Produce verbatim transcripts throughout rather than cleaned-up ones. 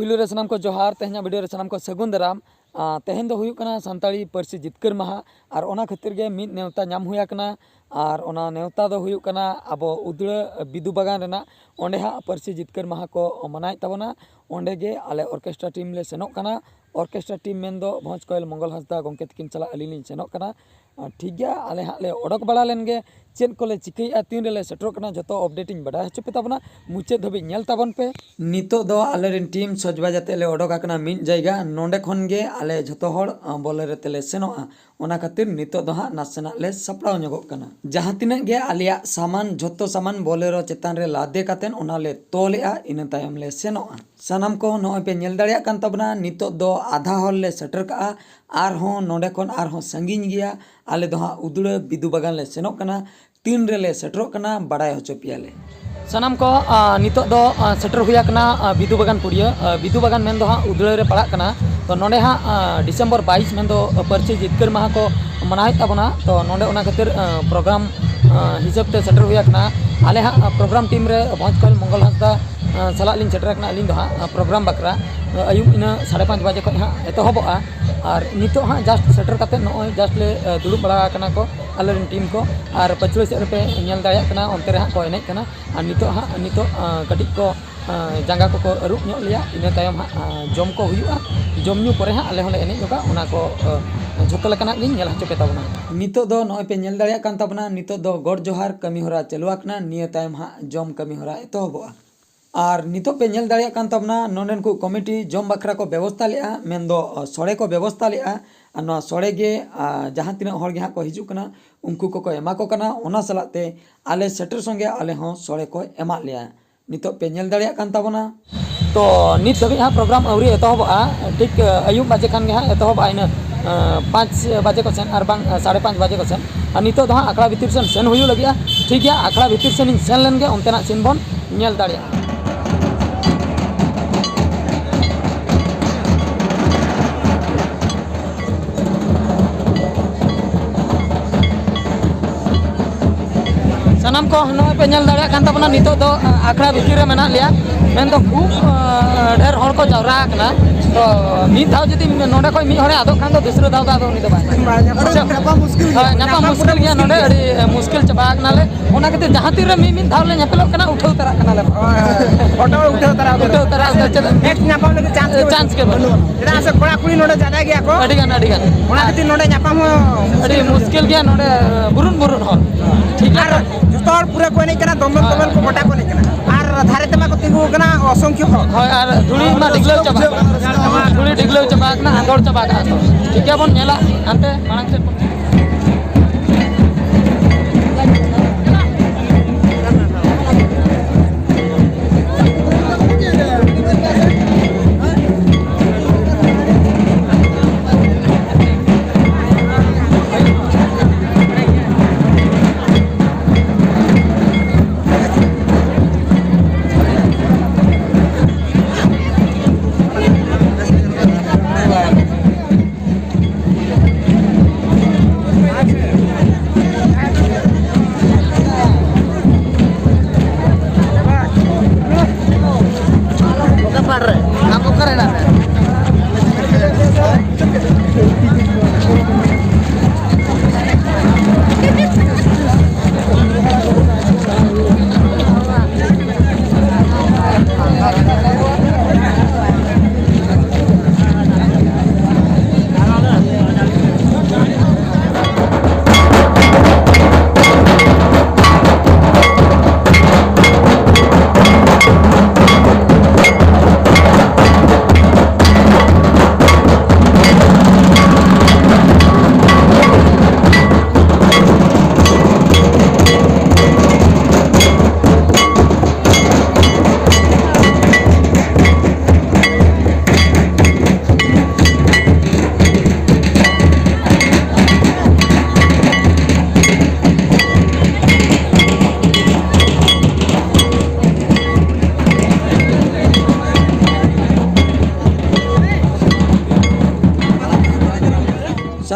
ᱯᱩᱭᱞᱩ ᱨᱮ ᱥᱟᱱᱟᱢ ᱠᱚ ᱡᱚᱦᱟᱨ, ᱛᱮᱦᱮᱧᱟᱜ ᱵᱷᱤᱰᱤᱭᱳ ᱨᱮ ᱥᱟᱱᱟᱢ ᱠᱚ ᱥᱟᱹᱜᱩᱱ ᱫᱟᱨᱟᱢ᱾ ᱟᱨ ᱛᱮᱦᱮᱧ ᱫᱚ ᱦᱩᱭᱩᱜ ᱠᱟᱱᱟ ᱥᱟᱱᱛᱟᱲᱤ ᱯᱟᱹᱨᱥᱤ ᱡᱤᱛᱠᱟᱹᱨ ᱢᱟᱦᱟ, ᱟᱨ ᱚᱱᱟ ᱠᱷᱟᱹᱛᱤᱨ ᱜᱮ ᱢᱤᱫ ᱱᱮᱣᱛᱟ ᱧᱟᱢ ᱦᱩᱭ ᱟᱠᱟᱱᱟ᱾ ᱟᱨ ᱚᱱᱟ ᱱᱮᱣᱛᱟ ᱫᱚ ᱦᱩᱭᱩᱜ ᱠᱟᱱᱟ ᱟᱵᱚ ᱩᱫᱽᱲᱟᱹ ᱵᱤᱫᱩ ᱵᱟᱜᱟᱱ ᱨᱮᱱᱟᱜ, ᱚᱸᱰᱮ ᱦᱟᱸᱜ ᱯᱟᱹᱨᱥᱤ ᱡᱤᱛᱠᱟᱹᱨ ᱢᱟᱦᱟ ᱠᱚ ᱢᱟᱱᱟᱣᱮᱫ ᱛᱟᱵᱚᱱᱟ᱾ ᱚᱸᱰᱮ ᱜᱮ ᱟᱞᱮ ᱚᱨᱠᱮᱥᱴᱨᱟ ᱴᱤᱢ ᱞᱮ ᱥᱮᱱᱚᱜ ᱠᱟᱱᱟ᱾ ᱚᱨᱠᱮᱥᱴᱨᱟ ᱴᱤᱢ ᱢᱮᱱᱫᱚ ᱵᱷᱚᱸᱡᱽ ᱠᱚᱭᱮᱞ ᱢᱚᱝᱜᱚᱞ ᱦᱟᱸᱥᱫᱟ ᱜᱚᱢᱠᱮ ᱛᱤᱠᱤᱱ ᱥᱟᱞᱟᱜ ᱟᱹᱞᱤᱧ ᱞᱤᱧ ᱥᱮᱱᱚᱜ ᱠᱟᱱᱟ᱾ ᱟᱨ ᱴᱷᱤᱠ ᱜᱮᱭᱟ, ᱟᱞᱮ ᱦᱟᱸᱜ ᱞᱮ ᱚᱰᱚᱠ ᱵᱟᱲᱟ ᱞᱮᱱ ᱜᱮ, ᱪᱮᱫ ᱠᱚᱞᱮ ᱪᱤᱠᱟᱹᱭᱮᱫᱼᱟ, ᱛᱤᱱ ᱨᱮᱞᱮ ᱥᱮᱴᱮᱨᱚᱜ ᱠᱟᱱᱟ, ᱡᱷᱚᱛᱚ ᱟᱯᱰᱮᱴ ᱤᱧ ᱵᱟᱰᱟᱭ ᱦᱚᱪᱚ ᱯᱮ ᱛᱟᱵᱚᱱᱟ᱾ ᱢᱩᱪᱟᱹᱫ ᱫᱷᱟᱹᱵᱤᱡ ᱧᱮᱞ ᱛᱟᱵᱚᱱ ᱯᱮ᱾ ᱱᱤᱛᱚᱜ ᱫᱚ ᱟᱞᱮᱨᱮᱱ ᱴᱤᱢ ᱥᱚᱡᱽ ᱵᱟᱡᱟᱣ ᱛᱮ ᱞᱮ ᱚᱰᱚᱠ ᱟᱠᱟᱱᱟ ᱢᱤᱫ ᱡᱟᱭᱜᱟ᱾ ᱱᱚᱸᱰᱮ ᱠᱷᱚᱱ ᱜᱮ ᱟᱞᱮ ᱡᱷᱚᱛᱚ ᱦᱚᱲ, ᱟᱸ, ᱵᱚᱞᱮᱨᱳ ᱛᱮᱞᱮ ᱥᱮᱱᱚᱜᱼᱟ᱾ ᱚᱱᱟ ᱠᱷᱟᱹᱛᱤᱨ ᱱᱤᱛᱚᱜ ᱫᱚ ᱦᱟᱸᱜ ᱱᱟᱥᱮᱱᱟᱜ ᱞᱮ ᱥᱟᱯᱲᱟᱣ ᱧᱚᱜᱚᱜ ᱠᱟᱱᱟ᱾ ᱡᱟᱦᱟᱸ ᱛᱤᱱᱟᱹᱜ ᱜᱮ ᱟᱞᱮᱭᱟᱜ ᱥᱟᱢᱟᱱ, ᱡᱷᱚᱛᱚ ᱥᱟᱢᱟᱱ ᱵᱚᱞᱮᱨᱳ ᱪᱮᱛᱟᱱ ᱨᱮ ᱞᱟᱫᱮ ᱠᱟᱛᱮᱫ ᱚᱱᱟ ᱞᱮ ᱛᱚᱞᱮᱜᱼᱟ, ᱤᱱᱟᱹ ᱛᱟᱭᱚᱢ ᱞᱮ ᱥᱮᱱᱚᱜᱼᱟ᱾ ᱥᱟᱱᱟᱢ ᱠᱚ ᱱᱚᱜᱼᱚᱭ ᱯᱮ ᱧᱮᱞ ᱫᱟᱲᱮᱭᱟᱜ ᱠᱟᱱ ᱛᱟᱵᱚᱱᱟ, ᱱᱤᱛᱚᱜ ᱫᱚ ᱟᱫᱷᱟ ᱦᱚᱨ ᱞᱮ ᱥᱮᱴᱮᱨ ᱠᱟᱜᱼᱟ᱾ ᱟᱨᱦᱚᱸ ᱱᱚᱸᱰᱮ ᱠᱷᱚᱱ ᱟᱨᱦᱚᱸ ᱥᱟᱺᱜᱤᱧ ᱜᱮᱭᱟ᱾ ᱟᱞᱮ ᱫᱚ ᱦᱟᱸᱜ ᱩᱫᱽᱲᱟᱹ ᱵᱤᱫᱩ ᱵᱟᱜᱟᱱ ᱞᱮ ᱥᱮᱱᱚᱜ ᱠᱟᱱᱟ᱾ ᱛᱤᱱ ᱨᱮᱞᱮ ᱥᱮᱴᱮᱨᱚᱜ ᱠᱟᱱᱟ, ᱵᱟᱲᱟᱭ ᱦᱚᱪᱚ ᱯᱮᱭᱟᱞᱮ᱾ ᱥᱟᱱᱟᱢ ᱠᱚ, ᱟᱸ, ᱱᱤᱛᱚᱜ ᱫᱚ, ᱟᱸ, ᱥᱮᱴᱮᱨ ᱦᱩᱭ ᱟᱠᱟᱱᱟ, ᱟᱸ, ᱵᱤᱫᱩ ᱵᱟᱜᱟᱱ ᱯᱩᱲᱤᱭᱟᱹ᱾ ᱟᱸ, ᱵᱤᱫᱩ ᱵᱟᱜᱟᱱ ᱢᱮᱱᱫᱚ ᱦᱟᱸᱜ ᱩᱫᱽᱲᱟᱹ ᱨᱮ ᱯᱟᱲᱟᱜ ᱠᱟᱱᱟ᱾ ᱛᱚ ᱱᱚᱸᱰᱮ ᱦᱟᱸᱜ, ᱟᱸ, ᱰᱤᱥᱮᱢᱵᱚᱨ ᱵᱟᱭᱤᱥ ᱢᱮᱱᱫᱚ ᱯᱟᱹᱨᱥᱤ ᱡᱤᱛᱠᱟᱹᱨ ᱢᱟᱦᱟ ᱠᱚ ᱢᱟᱱᱟᱣᱮᱫ ᱛᱟᱵᱚᱱᱟ᱾ ᱛᱚ ᱱᱚᱸᱰᱮ ᱚᱱᱟ ᱠᱷᱟᱹᱛᱤᱨ, ᱟᱸ, ᱯᱨᱳᱜᱨᱟᱢ, ᱟᱸ, ᱦᱤᱥᱟᱹᱵ ᱛᱮ ᱥᱮᱴᱮᱨ ᱦᱩᱭ ᱟᱠᱟᱱᱟ᱾ ᱟᱞᱮ ᱦᱟᱸᱜ, ᱟᱸ, ᱯᱨᱳᱜᱨᱟᱢ ᱴᱤᱢ ᱨᱮ ᱵᱷᱚᱸᱡᱽ ᱠᱚᱭᱮᱞ ᱢᱚᱝᱜᱚᱞ ᱦᱟᱸᱥᱫᱟ, ᱟᱸ, ᱥᱟᱞᱟᱜ ᱞᱤᱧ ᱥᱮᱴᱮᱨ ᱟᱠᱟᱱᱟ ᱟᱹᱞᱤᱧ ᱫᱚ ᱦᱟᱸᱜ, ᱟᱸ, ᱯᱨᱳᱜᱨᱟᱢ ᱵᱟᱠᱷᱨᱟ᱾ ᱟᱹᱭᱩᱵ ᱤᱱᱟᱹ ᱥᱟᱲᱮ ᱯᱟᱸᱪ ᱵᱟᱡᱮ ᱠᱷᱚᱱ ᱦᱟᱸᱜ ᱮᱛᱚᱦᱚᱵᱚᱜᱼᱟ᱾ ᱟᱨ ᱱᱤᱛᱚᱜ ᱦᱟᱸᱜ ᱡᱟᱥᱴ ᱥᱮᱴᱮᱨ ᱠᱟᱛᱮᱫ ᱱᱚᱜᱼᱚᱭ ᱡᱟᱥᱴ ᱞᱮ, ᱟᱸ, ᱫᱩᱲᱩᱵ ᱵᱟᱲᱟ ᱟᱠᱟᱱᱟ ᱠᱚ ᱟᱞᱮᱨᱮᱱ ᱴᱤᱢ ᱠᱚ᱾ ᱟᱨ ᱯᱟᱹᱪᱷᱞᱟᱹ ᱥᱮᱫ ᱨᱮᱯᱮ ᱧᱮᱞ ᱫᱟᱲᱮᱭᱟᱜ ᱠᱟᱱᱟ, ᱚᱱᱛᱮ ᱨᱮ ᱦᱟᱸᱜ ᱠᱚ ᱮᱱᱮᱡ ᱠᱟᱱᱟ᱾ ᱟᱨ ᱱᱤᱛᱚᱜ ᱦᱟᱸᱜ, ᱱᱤᱛᱚᱜ, ᱟᱸ, ᱠᱟᱹᱴᱤᱡ ᱠᱚ, ᱟᱸ, ᱡᱟᱸᱜᱟ ᱠᱚᱠᱚ ᱟᱹᱨᱩᱵ ᱧᱚᱜ ᱞᱮᱭᱟ, ᱤᱱᱟᱹ ᱛᱟᱭᱚᱢ ᱦᱟᱸᱜ, ᱟᱸ, ᱡᱚᱢ ᱠᱚ ᱦᱩᱭᱩᱜᱼᱟ᱾ ᱡᱚᱢ ᱧᱩ ᱯᱚᱨᱮ ᱦᱟᱸᱜ ᱟᱞᱮ ᱦᱚᱸᱞᱮ ᱮᱱᱮᱡ ᱧᱚᱜᱟ, ᱚᱱᱟ ᱠᱚ, ᱟᱸ, ᱡᱷᱚᱛᱚ ᱞᱮᱠᱟᱱᱟᱜ ᱜᱤᱧ ᱧᱮᱞ ᱦᱚᱪᱚ ᱯᱮ ᱛᱟᱵᱚᱱᱟ᱾ ᱱᱤᱛᱚᱜ ᱫᱚ ᱱᱚᱜᱼᱚᱭ ᱯᱮ ᱧᱮᱞ ᱫᱟᱲᱮᱭᱟᱜ ᱠᱟᱱ ᱛᱟᱵᱚᱱᱟ, ᱱᱤᱛᱚᱜ ᱫᱚ ᱜᱚᱰ ᱡᱚᱦᱟᱨ ᱠᱟᱹᱢᱤ ᱦᱚᱨᱟ ᱪᱟᱹᱞᱩ ᱟᱠᱟᱱᱟ, ᱱᱤᱭᱟᱹ ᱛᱟᱭᱚᱢ ᱦᱟᱸᱜ ᱡᱚᱢ ᱠᱟᱹᱢᱤ ᱦᱚᱨᱟ ᱮᱛᱚᱦᱚᱵᱚᱜᱼᱟ᱾ ᱟᱨ ᱱᱤᱛᱚᱜ ᱯᱮ ᱧᱮᱞ ᱫᱟᱲᱮᱭᱟᱜ ᱠᱟᱱ ᱛᱟᱵᱚᱱᱟ, ᱱᱚᱰᱮᱱ ᱠᱚ ᱠᱚᱢᱤᱴᱤ ᱡᱚᱢ ᱵᱟᱠᱷᱨᱟ ᱠᱚ ᱵᱮᱵᱚᱥᱛᱟ ᱞᱮᱫᱼᱟ, ᱢᱮᱱᱫᱚ, ᱟᱸ, ᱥᱚᱲᱮ ᱠᱚ ᱵᱮᱵᱚᱥᱛᱟ ᱞᱮᱫᱼᱟ᱾ ᱟᱨ ᱱᱚᱣᱟ ᱥᱚᱲᱮ ᱜᱮ, ᱟᱸ, ᱡᱟᱦᱟᱸ ᱛᱤᱱᱟᱹᱜ ᱦᱚᱲ ᱜᱮ ᱦᱟᱸᱜ ᱠᱚ ᱦᱤᱡᱩᱜ ᱠᱟᱱᱟ, ᱩᱱᱠᱩ ᱠᱚᱠᱚ ᱮᱢᱟ ᱠᱚ ᱠᱟᱱᱟ᱾ ᱚᱱᱟ ᱥᱟᱞᱟᱜ ᱛᱮ ᱟᱞᱮ ᱥᱮᱴᱮᱨ ᱥᱚᱸᱜᱮ ᱟᱞᱮ ᱦᱚᱸ ᱥᱚᱲᱮ ᱠᱚ ᱮᱢᱟᱫ ᱞᱮᱭᱟ᱾ ᱱᱤᱛᱚᱜ ᱯᱮ ᱧᱮᱞ ᱫᱟᱲᱮᱭᱟᱜ ᱠᱟᱱ ᱛᱟᱵᱚᱱᱟ᱾ ᱛᱚ ᱱᱤᱛ ᱫᱷᱟᱹᱵᱤᱡ ᱦᱟᱸᱜ ᱯᱨᱳᱜᱨᱟᱢ ᱟᱹᱣᱨᱤ ᱮᱛᱚᱦᱚᱵᱚᱜᱼᱟ, ᱴᱷᱤᱠ, ᱟᱹᱭᱩᱵ ᱵᱟᱡᱮ ᱠᱷᱟᱱ ᱜᱮ ᱦᱟᱸᱜ ᱮᱛᱚᱦᱚᱵᱚᱜᱼᱟ, ᱤᱱᱟᱹ, ᱟᱸ, ᱯᱟᱸᱪ ᱵᱟᱡᱮ ᱠᱚ ᱥᱮᱱ ᱟᱨ ᱵᱟᱝ, ᱟᱸ, ᱥᱟᱲᱮ ᱯᱟᱸᱪ ᱵᱟᱡᱮ ᱠᱚ ᱥᱮᱱ᱾ ᱟᱨ ᱱᱤᱛᱚᱜ ᱫᱚ ᱦᱟᱸᱜ ᱟᱠᱷᱲᱟ ᱵᱷᱤᱛᱤᱨ ᱥᱮᱱ ᱥᱮᱱ ᱦᱩᱭᱩᱜ ᱞᱟᱹᱜᱤᱫᱼᱟ᱾ ᱴᱷᱤᱠ ᱜᱮᱭᱟ, ᱟᱠᱷᱲᱟ ᱵᱷᱤᱛᱤᱨ ᱥᱮᱱ ᱤᱧ ᱥᱮᱱ ᱞᱮᱱ ᱜᱮ, ᱚᱱᱛᱮᱱᱟᱜ ᱥᱤᱱ ᱵᱚᱱ ᱧᱮᱞ ᱫᱟᱲᱮᱭᱟᱜᱼᱟ᱾ ᱥᱟᱱᱟᱢ ᱠᱚ ᱱᱚᱜᱼᱚᱭ ᱯᱮ ᱧᱮᱞ ᱫᱟᱲᱮᱭᱟᱜ ᱠᱟᱱ ᱛᱟᱵᱚᱱᱟ, ᱱᱤᱛᱚᱜ ᱫᱚ, ᱟ, ᱟᱠᱷᱲᱟ ᱵᱷᱤᱛᱤᱨ ᱨᱮ ᱢᱮᱱᱟᱜ ᱞᱮᱭᱟ, ᱢᱮᱱᱫᱚ ᱠᱷᱩᱵ, ᱟ, ᱰᱷᱮᱨ ᱦᱚᱲ ᱠᱚ ᱡᱟᱣᱨᱟ ᱟᱠᱟᱱᱟ᱾ ᱛᱚ ᱢᱤᱫ ᱫᱷᱟᱣ ᱡᱩᱫᱤ ᱱᱚᱰᱮ ᱠᱷᱚᱱ ᱢᱤᱫ ᱦᱚᱲᱮ ᱟᱫᱚᱜ ᱠᱷᱟᱱ ᱫᱚ ᱫᱚᱥᱨᱟ ᱫᱷᱟᱣ ᱫᱚ ᱟᱫᱚ ᱩᱱᱤ ᱫᱚ ᱵᱟᱭ ᱧᱟᱢᱟ᱾ ᱵᱟᱭ ᱧᱟᱯᱟᱢ, ᱟᱪᱪᱷᱟ᱾ ᱧᱟᱯᱟᱢ ᱢᱩᱥᱠᱤᱞ ᱜᱮᱭᱟ᱾ ᱦᱳᱭ, ᱧᱟᱯᱟᱢ ᱯᱩᱨᱟᱹ ᱢᱩᱥᱠᱤᱞ ᱜᱮᱭᱟ ᱢᱩᱥᱠᱤᱞ ᱱᱚᱰᱮ, ᱜᱮᱭᱟ᱾ ᱟᱹᱰᱤ, ᱟ, ᱢᱩᱥᱠᱤᱞ ᱪᱟᱵᱟ ᱟᱠᱟᱱᱟᱞᱮ᱾ ᱚᱱᱟ ᱠᱷᱟᱹᱛᱤᱨ ᱡᱟᱦᱟᱸ ᱛᱤᱱ ᱨᱮ ᱢᱤᱫ, ᱢᱤᱫ ᱫᱷᱟᱣ ᱞᱮ ᱧᱮᱯᱮᱞᱚᱜ ᱠᱟᱱᱟ, ᱩᱴᱷᱟᱹᱣ ᱛᱟᱨᱟᱜ ᱠᱟᱱᱟᱞᱮ᱾ ᱦᱳᱭ, ᱦᱳᱭ᱾ ᱯᱷᱳᱴᱳ ᱩᱴᱷᱟᱹᱣ ᱛᱟᱨᱟ ᱩᱛᱟᱹᱨ᱾ ᱩᱴᱷᱟᱹᱣ ᱛᱟᱨᱟ ᱩᱛᱟᱹᱨ᱾ ᱪᱮᱫᱟᱜ? ᱱᱮᱠᱥᱴ ᱧᱟᱯᱟᱢ ᱞᱟᱹᱜᱤᱫ ᱪᱟᱱᱥ ᱜᱮ ᱪᱟᱱᱥ ᱜᱮ ᱵᱟᱹᱱᱩᱜᱼᱟ᱾ ᱵᱟᱹᱱᱩᱜᱼᱟ᱾ ᱪᱮᱫᱟᱜ ᱥᱮ ᱠᱚᱲᱟ ᱠᱩᱲᱤ ᱱᱚᱰᱮ ᱡᱟᱫᱟ ᱜᱮᱭᱟ ᱠᱚ᱾ ᱟᱹᱰᱤ ᱜᱟᱱ, ᱟᱹᱰᱤ ᱜᱟᱱ᱾ ᱚᱱᱟ ᱠᱷᱟᱹᱛᱤᱨ ᱱᱚᱰᱮ ᱧᱟᱯᱟᱢ ᱦᱚᱸ ᱟᱹᱰᱤ ᱢᱩᱥᱠᱤᱞ ᱜᱮᱭᱟ᱾ ᱢᱩᱥᱠᱤᱞ ᱜᱮᱭᱟ ᱱᱚᱰᱮ, ᱵᱩᱨᱩᱱ ᱵᱩᱨᱩᱱ ᱦᱚᱲ᱾ ᱴᱷᱤᱠ ᱜᱮᱭᱟ ᱟᱨ ᱛᱚ? ᱡᱚᱛᱚ ᱦᱚᱲ ᱯᱩᱨᱟᱹ ᱠᱚ ᱮᱱᱮᱡ ᱠᱟᱱᱟ, ᱫᱚᱢᱫᱚᱢ ᱦᱳᱭ᱾ ᱫᱚᱢᱮᱞ ᱠᱚ ᱜᱚᱴᱟ ᱠᱚ ᱮᱱᱮᱡ ᱠᱟᱱᱟ᱾ ᱟᱨ ᱫᱷᱟᱨᱮ ᱛᱮᱢᱟ ᱠᱚ ᱛᱤᱸᱜᱩ ᱟᱠᱟᱱᱟ ᱚᱥᱚᱝᱠᱷᱚ ᱦᱚᱲ᱾ ᱦᱳᱭ, ᱟᱨ ᱫᱷᱩᱲᱤ ᱢᱟ ᱰᱤᱜᱽᱞᱟᱹᱣ ᱪᱟᱵᱟ ᱟᱠᱟᱱᱟ᱾ ᱫᱷᱩᱲᱤ ᱰᱤᱜᱽᱞᱟᱹᱣ ᱪᱟᱵᱟ ᱟᱠᱟᱱᱟ, ᱟᱸᱫᱳᱲ ᱪᱟᱵᱟ ᱟᱠᱟᱱᱟ ᱠᱚ᱾ ᱴᱷᱤᱠ ᱜᱮᱭᱟ, ᱵᱚᱱ ᱧᱮᱞᱟ ᱦᱟᱱᱛᱮ ᱢᱟᱲᱟᱝ ᱥᱮᱫ ᱵᱚᱱ᱾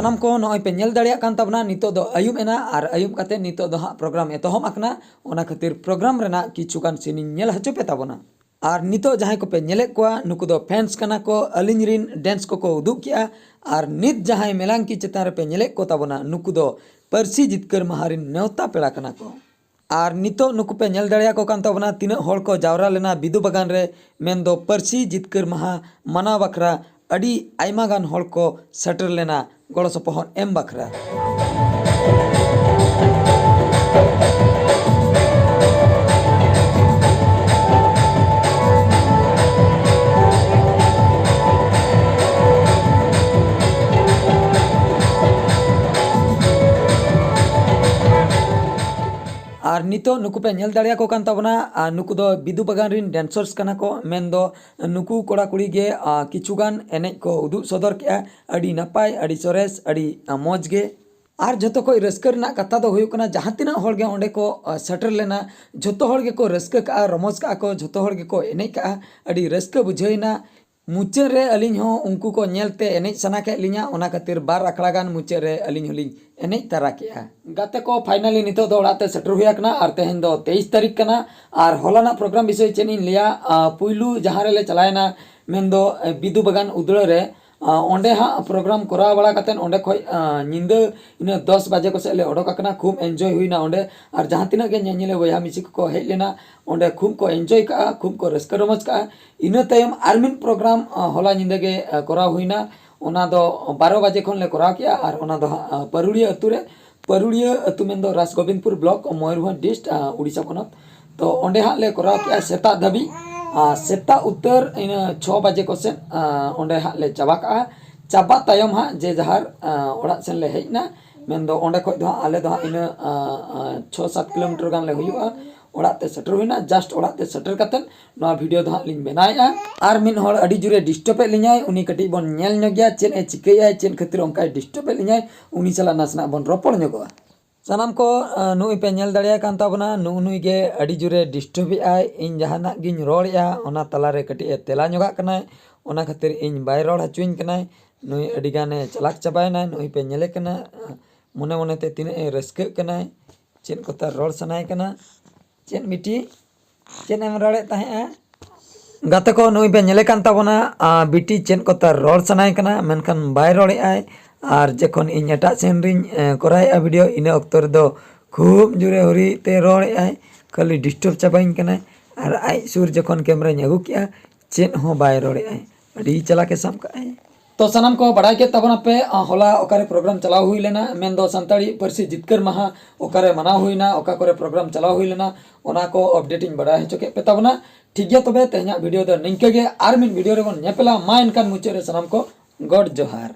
ᱥᱟᱱᱟᱢ ᱠᱚ ᱱᱚᱜᱼᱚᱭ ᱯᱮ ᱧᱮᱞ ᱫᱟᱲᱮᱭᱟᱜ ᱠᱟᱱ ᱛᱟᱵᱚᱱᱟ, ᱱᱤᱛᱚᱜ ᱫᱚ ᱟᱹᱭᱩᱵ ᱮᱱᱟ ᱟᱨ ᱟᱹᱭᱩᱵ ᱠᱟᱛᱮ ᱱᱤᱛᱚᱜ ᱫᱚ ᱦᱟᱸᱜ ᱯᱨᱳᱜᱨᱟᱢ ᱮᱛᱚᱦᱚᱵ ᱟᱠᱟᱱᱟ᱾ ᱚᱱᱟ ᱠᱷᱟᱹᱛᱤᱨ ᱯᱨᱳᱜᱨᱟᱢ ᱨᱮᱱᱟᱜ ᱠᱤᱪᱷᱩ ᱜᱟᱱ ᱥᱤᱱ ᱤᱧ ᱧᱮᱞ ᱦᱚᱪᱚ ᱯᱮ ᱛᱟᱵᱚᱱᱟ᱾ ᱟᱨ ᱱᱤᱛᱚᱜ ᱡᱟᱦᱟᱸᱭ ᱠᱚᱯᱮ ᱧᱮᱞᱮᱫ ᱠᱚᱣᱟ, ᱱᱩᱠᱩ ᱫᱚ ᱯᱷᱮᱱᱥ ᱠᱟᱱᱟ ᱠᱚ, ᱟᱹᱞᱤᱧ ᱨᱤᱱ ᱰᱮᱱᱥ ᱠᱚᱠᱚ ᱩᱫᱩᱜ ᱠᱮᱜᱼᱟ᱾ ᱟᱨ ᱱᱤᱛ ᱡᱟᱦᱟᱸᱭ ᱢᱮᱞᱟᱝᱠᱤ ᱪᱮᱛᱟᱱ ᱨᱮᱯᱮ ᱧᱮᱞᱮᱫ ᱠᱚ ᱛᱟᱵᱚᱱᱟ, ᱱᱩᱠᱩ ᱫᱚ ᱯᱟᱹᱨᱥᱤ ᱡᱤᱛᱠᱟᱹᱨ ᱢᱟᱦᱟ ᱨᱤᱱ ᱱᱮᱣᱛᱟ ᱯᱮᱲᱟ ᱠᱟᱱᱟ ᱠᱚ᱾ ᱟᱨ ᱱᱤᱛᱚᱜ ᱱᱩᱠᱩ ᱯᱮ ᱧᱮᱞ ᱫᱟᱲᱮᱭᱟᱠᱚ ᱠᱟᱱ ᱛᱟᱵᱚᱱᱟ, ᱛᱤᱱᱟᱹᱜ ᱦᱚᱲ ᱠᱚ ᱡᱟᱣᱨᱟ ᱞᱮᱱᱟ ᱵᱤᱫᱩ ᱵᱟᱜᱟᱱ ᱨᱮ, ᱢᱮᱱᱫᱚ ᱯᱟᱹᱨᱥᱤ ᱡᱤᱛᱠᱟᱹᱨ ᱢᱟᱦᱟ ᱢᱟᱱᱟᱣ ᱵᱟᱠᱷᱨᱟ ᱟᱹᱰᱤ ᱟᱭᱢᱟ ᱜᱟᱱ ᱦᱚᱲ ᱠᱚ ᱥᱮᱴᱮᱨ ᱞᱮᱱᱟ ᱜᱚᱲᱚ ᱥᱚᱯᱚᱦᱚᱫ ᱮᱢ ᱵᱟᱠᱷᱨᱟ᱾ ᱟᱨ ᱱᱤᱛᱚᱜ ᱱᱩᱠᱩ ᱯᱮ ᱧᱮᱞ ᱫᱟᱲᱮᱭᱟᱠᱚ ᱠᱟᱱ ᱛᱟᱵᱚᱱᱟ, ᱟᱨ ᱱᱩᱠᱩ ᱫᱚ ᱵᱤᱫᱩ ᱵᱟᱜᱟᱱ ᱨᱤᱱ ᱰᱮᱱᱥᱟᱨᱥ ᱠᱟᱱᱟ ᱠᱚ, ᱢᱮᱱᱫᱚ ᱱᱩᱠᱩ ᱠᱚᱲᱟ ᱠᱩᱲᱤ ᱜᱮ, ᱟᱨ, ᱠᱤᱪᱷᱩ ᱜᱟᱱ ᱮᱱᱮᱡ ᱠᱚ ᱩᱫᱩᱜ ᱥᱚᱫᱚᱨ ᱠᱮᱜᱼᱟ᱾ ᱟᱹᱰᱤ ᱱᱟᱯᱟᱭ, ᱟᱹᱰᱤ ᱥᱚᱨᱮᱥ, ᱟᱹᱰᱤ, ᱟᱨ, ᱢᱚᱡᱽ ᱜᱮ᱾ ᱟᱨ ᱡᱷᱚᱛᱚ ᱠᱷᱚᱱ ᱨᱟᱹᱥᱠᱟᱹ ᱨᱮᱱᱟᱜ ᱠᱟᱛᱷᱟ ᱫᱚ ᱦᱩᱭᱩᱜ ᱠᱟᱱᱟ, ᱡᱟᱦᱟᱸ ᱛᱤᱱᱟᱹᱜ ᱦᱚᱲ ᱜᱮ ᱚᱸᱰᱮ ᱠᱚ, ᱟᱨ, ᱥᱮᱴᱮᱨ ᱞᱮᱱᱟ, ᱡᱷᱚᱛᱚ ᱦᱚᱲ ᱜᱮᱠᱚ ᱨᱟᱹᱥᱠᱟᱹ ᱠᱟᱜᱼᱟ, ᱨᱚᱢᱚᱡᱽ ᱠᱟᱜᱼᱟ ᱠᱚ, ᱡᱷᱚᱛᱚ ᱦᱚᱲ ᱜᱮᱠᱚ ᱮᱱᱮᱡ ᱠᱟᱜᱼᱟ᱾ ᱟᱹᱰᱤ ᱨᱟᱹᱥᱠᱟᱹ ᱵᱩᱡᱷᱟᱹᱣ ᱮᱱᱟ᱾ ᱢᱩᱪᱟᱹᱫ ᱨᱮ ᱟᱹᱞᱤᱧ ᱦᱚᱸ ᱩᱱᱠᱩ ᱠᱚ ᱧᱮᱞ ᱛᱮ ᱮᱱᱮᱡ ᱥᱟᱱᱟ ᱠᱮᱫ ᱞᱤᱧᱟ, ᱚᱱᱟ ᱠᱷᱟᱹᱛᱤᱨ ᱵᱟᱨ ᱟᱠᱷᱲᱟ ᱜᱟᱱ ᱢᱩᱪᱟᱹᱫ ᱨᱮ ᱟᱹᱞᱤᱧ ᱦᱚᱸᱞᱤᱧ ᱮᱱᱮᱡ ᱛᱟᱨᱟ ᱠᱮᱜᱼᱟ᱾ ᱜᱟᱛᱮ ᱠᱚ, finally ᱱᱤᱛᱚᱜ ᱫᱚ ᱚᱲᱟᱜ ᱛᱮ ᱥᱮᱴᱮᱨ ᱦᱩᱭ ᱟᱠᱟᱱᱟ ᱟᱨ ᱛᱮᱦᱮᱧ ᱫᱚ ᱛᱮᱭᱤᱥ ᱛᱟᱹᱨᱤᱠᱷ ᱠᱟᱱᱟ᱾ ᱟᱨ ᱦᱚᱞᱟᱱᱟᱜ ᱯᱨᱳᱜᱨᱟᱢ ᱵᱤᱥᱚᱭ ᱪᱮᱫ ᱤᱧ ᱞᱟᱹᱭᱟ, ᱟᱨ, ᱯᱩᱭᱞᱩ ᱡᱟᱦᱟᱸ ᱨᱮᱞᱮ ᱪᱟᱞᱟᱣᱮᱱᱟ, ᱢᱮᱱᱫᱚ, ᱮ, ᱵᱤᱫᱩ ᱵᱟᱜᱟᱱ ᱩᱫᱽᱲᱟᱹ ᱨᱮ, ᱟᱨ, ᱚᱸᱰᱮ ᱦᱟᱸᱜ ᱯᱨᱳᱜᱨᱟᱢ ᱠᱚᱨᱟᱣ ᱵᱟᱲᱟ ᱠᱟᱛᱮᱫ ᱚᱸᱰᱮ ᱠᱷᱚᱡ, ᱟᱨ, ᱧᱤᱫᱟᱹ ᱤᱱᱟᱹ ᱫᱚᱥ ᱵᱟᱡᱮ ᱠᱚ ᱥᱮᱫ ᱞᱮ ᱚᱰᱚᱠ ᱟᱠᱟᱱᱟ᱾ ᱠᱷᱩᱵ enjoy ᱦᱩᱭᱱᱟ ᱚᱸᱰᱮ, ᱟᱨ ᱡᱟᱦᱟᱸ ᱛᱤᱱᱟᱹᱜ ᱜᱮ ᱧᱮᱧᱮᱞᱤᱭᱟᱹ ᱵᱚᱭᱦᱟ ᱢᱤᱥᱤ ᱠᱚᱠᱚ ᱦᱮᱡ ᱞᱮᱱᱟ, ᱚᱸᱰᱮ ᱠᱷᱩᱵ ᱠᱚ enjoy ᱠᱟᱜᱼᱟ, ᱠᱷᱩᱵ ᱠᱚ ᱨᱟᱹᱥᱠᱟᱹ ᱨᱚᱢᱚᱡᱽ ᱠᱟᱜᱼᱟ᱾ ᱤᱱᱟᱹ ᱛᱟᱭᱚᱢ ᱟᱨ ᱢᱤᱫ ᱯᱨᱳᱜᱨᱟᱢ, ᱟᱸ, ᱦᱚᱞᱟ ᱧᱤᱫᱟᱹ ᱜᱮ, ᱟᱸ, ᱠᱚᱨᱟᱣ ᱦᱩᱭᱱᱟ᱾ ᱚᱱᱟ ᱫᱚ ᱵᱟᱨᱚ ᱵᱟᱡᱮ ᱠᱷᱚᱱ ᱞᱮ ᱠᱚᱨᱟᱣ ᱠᱮᱜᱼᱟ ᱟᱨ ᱚᱱᱟ ᱫᱚ ᱦᱟᱸᱜ, ᱟᱸ, ᱯᱟᱹᱨᱩᱲᱤᱭᱟᱹ ᱟᱹᱛᱩ ᱨᱮ, ᱯᱟᱹᱨᱩᱲᱤᱭᱟᱹ ᱟᱹᱛᱩ ᱢᱮᱱᱫᱚ ᱨᱟᱡᱽᱜᱳᱵᱤᱱᱫᱯᱩᱨ ᱵᱞᱚᱠ, ᱢᱚᱭᱩᱨᱵᱷᱚᱸᱡᱽ ᱰᱤᱥᱴ, ᱟᱸ, ᱩᱲᱤᱥᱥᱟ ᱯᱚᱱᱚᱛ᱾ ᱛᱚ ᱚᱸᱰᱮ ᱦᱟᱸᱜ ᱞᱮ ᱠᱚᱨᱟᱣ ᱠᱮᱜᱼᱟ ᱥᱮᱛᱟᱜ ᱫᱷᱟᱹᱵᱤᱡ, ᱟᱸ, ᱥᱮᱛᱟᱜ ᱩᱛᱟᱹᱨ ᱤᱱᱟᱹ ᱪᱷᱚ ᱵᱟᱡᱮ ᱠᱚ ᱥᱮᱫ, ᱟᱸ, ᱚᱸᱰᱮ ᱦᱟᱸᱜ ᱞᱮ ᱪᱟᱵᱟ ᱠᱟᱜᱼᱟ᱾ ᱪᱟᱵᱟ ᱛᱟᱭᱚᱢ ᱦᱟᱸᱜ ᱡᱮ ᱡᱟᱦᱟᱨ, ᱟᱸ, ᱚᱲᱟᱜ ᱥᱮᱱ ᱞᱮ ᱦᱮᱡ ᱮᱱᱟ᱾ ᱢᱮᱱᱫᱚ ᱚᱸᱰᱮ ᱠᱷᱚᱡ ᱫᱚ ᱦᱟᱸᱜ ᱟᱞᱮ ᱫᱚ ᱦᱟᱸᱜ ᱤᱱᱟᱹ, ᱟᱸ, ᱟᱸ, ᱪᱷᱚ ᱥᱟᱛ ᱠᱤᱞᱳᱢᱤᱴᱟᱨ ᱜᱟᱱ ᱞᱮ ᱦᱩᱭᱩᱜᱼᱟ᱾ ᱚᱲᱟᱜ ᱛᱮ ᱥᱮᱴᱮᱨ ᱦᱩᱭᱱᱟ᱾ Just ᱚᱲᱟᱜ ᱛᱮ ᱥᱮᱴᱮᱨ ᱠᱟᱛᱮᱫ ᱱᱚᱣᱟ video ᱫᱚ ᱦᱟᱸᱜ ᱞᱤᱧ ᱵᱮᱱᱟᱣᱮᱫᱼᱟ᱾ ᱟᱨ ᱢᱤᱫ ᱦᱚᱲ ᱟᱹᱰᱤ ᱡᱳᱨᱮ disturb ᱮᱫ ᱞᱤᱧᱟᱭ, ᱩᱱᱤ ᱠᱟᱹᱴᱤᱡ ᱵᱚᱱ ᱧᱮᱞ ᱧᱚᱜᱮᱭᱟ, ᱪᱮᱫ ᱮ ᱪᱤᱠᱟᱹᱭᱮᱫᱼᱟᱭ, ᱪᱮᱫ ᱠᱷᱟᱹᱛᱤᱨ ᱚᱱᱠᱟᱭ disturb ᱮᱫ ᱞᱤᱧᱟᱭ, ᱩᱱᱤ ᱥᱟᱞᱟᱜ ᱱᱟᱥᱮᱱᱟᱜ ᱵᱚᱱ ᱨᱚᱯᱚᱲ ᱧᱚᱜᱚᱜᱼᱟ᱾ ᱥᱟᱱᱟᱢ ᱠᱚ, ᱟᱸ, ᱱᱚᱜᱼᱚᱭ ᱯᱮ ᱧᱮᱞ ᱫᱟᱲᱮᱭᱟᱜ ᱠᱟᱱ ᱛᱟᱵᱚᱱᱟ, ᱱᱩᱜᱼᱩ ᱱᱩᱭ ᱜᱮ ᱟᱹᱰᱤ ᱡᱳᱨᱮ disturb ᱮᱫᱼᱟᱭ᱾ ᱤᱧ ᱡᱟᱦᱟᱱᱟᱜ ᱜᱤᱧ ᱨᱚᱲᱮᱫᱼᱟ, ᱚᱱᱟ ᱛᱟᱞᱟᱨᱮ ᱠᱟᱹᱴᱤᱡ ᱮ ᱛᱮᱞᱟ ᱧᱚᱜᱟᱜ ᱠᱟᱱᱟᱭ, ᱚᱱᱟ ᱠᱷᱟᱹᱛᱤᱨ ᱤᱧ ᱵᱟᱭ ᱨᱚᱲ ᱦᱚᱪᱚᱧ ᱠᱟᱱᱟᱭ᱾ ᱱᱩᱭ ᱟᱹᱰᱤ ᱜᱟᱱᱮ ᱪᱟᱞᱟᱠ ᱪᱟᱵᱟᱭᱮᱱᱟᱭ᱾ ᱱᱩᱭ ᱯᱮ ᱧᱮᱞᱮ ᱠᱟᱱᱟ, ᱢᱚᱱᱮ ᱢᱚᱱᱮᱛᱮ ᱛᱤᱱᱟᱹᱜ ᱮ ᱨᱟᱹᱥᱠᱟᱹᱜ ᱠᱟᱱᱟᱭ, ᱪᱮᱫ ᱠᱚᱛᱮ ᱨᱚᱲ ᱥᱟᱱᱟᱭᱮ ᱠᱟᱱᱟ᱾ ᱪᱮᱫ ᱵᱤᱴᱤ, ᱪᱮᱫ ᱮᱢ ᱨᱚᱲᱮᱫ ᱛᱟᱦᱮᱸᱜᱼᱟ? ᱜᱟᱛᱮ ᱠᱚ, ᱱᱩᱭ ᱯᱮ ᱧᱮᱞᱮ ᱠᱟᱱ ᱛᱟᱵᱚᱱᱟ, ᱟ, ᱵᱤᱴᱤ ᱪᱮᱫ ᱠᱚᱛᱮ ᱨᱚᱲ ᱥᱟᱱᱟᱭᱮ ᱠᱟᱱᱟ, ᱢᱮᱱᱠᱷᱟᱱ ᱵᱟᱭ ᱨᱚᱲᱮᱫ ᱟᱭ᱾ ᱟᱨ ᱡᱚᱠᱷᱚᱱ ᱤᱧ ᱮᱴᱟᱜ ᱥᱮᱱ ᱨᱤᱧ, ᱮ, ᱠᱚᱨᱟᱣᱮᱫᱼᱟ ᱵᱷᱤᱰᱤᱭᱳ, ᱤᱱᱟᱹ ᱚᱠᱛᱚ ᱨᱮᱫᱚ ᱠᱷᱩᱵ ᱡᱳᱨᱮ ᱦᱩᱨᱤ ᱛᱮ ᱨᱚᱲᱮᱫ ᱟᱭ, ᱠᱷᱟᱹᱞᱤ ᱰᱤᱥᱴᱟᱵᱽ ᱪᱟᱵᱟᱧ ᱠᱟᱱᱟᱭ᱾ ᱟᱨ ᱟᱡ ᱥᱩᱨ ᱡᱚᱠᱷᱚᱱ ᱠᱮᱢᱮᱨᱟᱧ ᱟᱹᱜᱩ ᱠᱮᱜᱼᱟ, ᱪᱮᱫ ᱦᱚᱸ ᱵᱟᱭ ᱨᱚᱲᱮᱫ ᱟᱭ, ᱟᱹᱰᱤ ᱪᱟᱞᱟᱠᱮ ᱥᱟᱵ ᱠᱟᱜ ᱟᱭ᱾ ᱛᱚ ᱥᱟᱱᱟᱢ ᱠᱚ ᱵᱟᱲᱟᱭ ᱠᱮᱫ ᱛᱟᱵᱚᱱᱟᱯᱮ, ᱟ, ᱦᱚᱞᱟ ᱚᱠᱟᱨᱮ ᱯᱨᱳᱜᱨᱟᱢ ᱪᱟᱞᱟᱣ ᱦᱩᱭ ᱞᱮᱱᱟ, ᱢᱮᱱᱫᱚ ᱥᱟᱱᱛᱟᱲᱤ ᱯᱟᱹᱨᱥᱤ ᱡᱤᱛᱠᱟᱹᱨ ᱢᱟᱦᱟ ᱚᱠᱟᱨᱮ ᱢᱟᱱᱟᱣ ᱦᱩᱭᱱᱟ, ᱚᱠᱟ ᱠᱚᱨᱮ ᱯᱨᱳᱜᱨᱟᱢ ᱪᱟᱞᱟᱣ ᱦᱩᱭ ᱞᱮᱱᱟ, ᱚᱱᱟ ᱠᱚ ᱟᱯᱰᱮᱴ ᱤᱧ ᱵᱟᱲᱟᱭ ᱦᱚᱪᱚ ᱠᱮᱫ ᱯᱮ ᱛᱟᱵᱚᱱᱟ᱾ ᱴᱷᱤᱠ ᱜᱮᱭᱟ, ᱛᱚᱵᱮ ᱛᱮᱦᱮᱧᱟᱜ ᱵᱷᱤᱰᱤᱭᱳ ᱫᱚ ᱱᱤᱝᱠᱟᱹ ᱜᱮ, ᱟᱨ ᱢᱤᱫ ᱵᱷᱤᱰᱤᱭᱳ ᱨᱮᱵᱚᱱ ᱧᱮᱯᱮᱞᱟ᱾ ᱢᱟ ᱮᱱᱠᱷᱟᱱ ᱢᱩᱪᱟᱹᱫ ᱨᱮ ᱥᱟᱱᱟᱢ ᱠᱚ ᱜᱚᱰ ᱡᱚᱦᱟᱨ᱾